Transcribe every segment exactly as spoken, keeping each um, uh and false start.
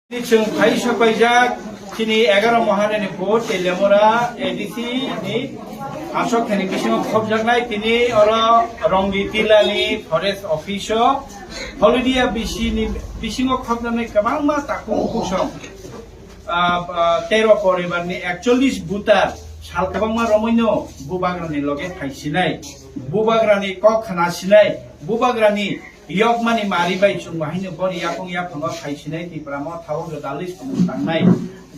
Chwng phai sapaijak chini egaroh Maharani Pur Teliamura A D C ni aswk thani bisingo khopjaknai tini oro Rongdi Tilani Forest Office o Holidia bisi ni bisingo khopjaknai kwbangma takhuk kusong, ah, ah, tero poribar ni ekchollish butar sal kwbangma romwi no Bubagrani loge phai sinai, Bubagrani kok khna sinai, Bubagrani Yokmani mari bai chwng bahai no boni yakung yaphango phai sinai Tipra Motha o gwdalwi samung tangnai.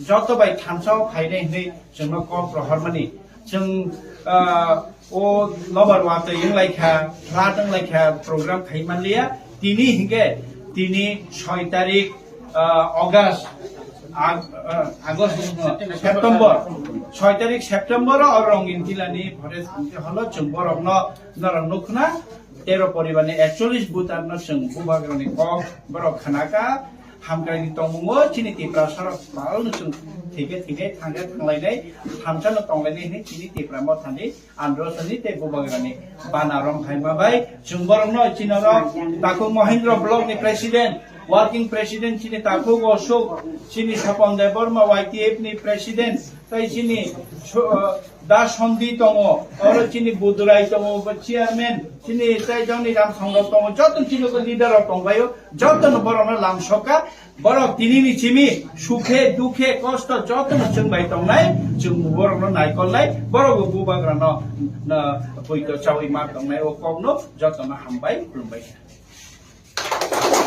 Joto bai thansa o phainai hwnwi chwngno kok rohormani. Chwng, ah, o nobar watwi wng lai kha, flat wng lai kha, program khai man liya. Tini hinkhe tini soi tarik, ah, August, Ag-, ah, August, September, soi tarik September o Rongin Tilani Forest Committee holo chwng borokno norok nukhna. Tero poribarni ekchollish butarno chwng Bubagrani kok borok khnaka, hamkraini tongmungo chini Tiprasarok palno chwng thike thike thangke thanglainai, thamsano tonglainai hwnwi chini Tipra Mothani Androsani tei Bubagrani bana romhaima bai chwng borokno chini oro takhuk Mohindra Block ni President, Working President chini takhuk Ashok, chini Swapan Debbarma Y T F ni President, tei chini so-, uh, Da Sondi tongo, oro chini Budurai tongo, bo chairman, chini tei joni Ramsongro tongo, joto chini ko leader rok tongbaio, joto no borok no lamsoka, borok tini ni chimi sukhe, dukhe, kosto joto no chwng bai tongnai, chwng borok no naikolnai, borok bo Bubagra no, no, poito chawi ma tongnai, o kok no joto no hambai, khulumbai.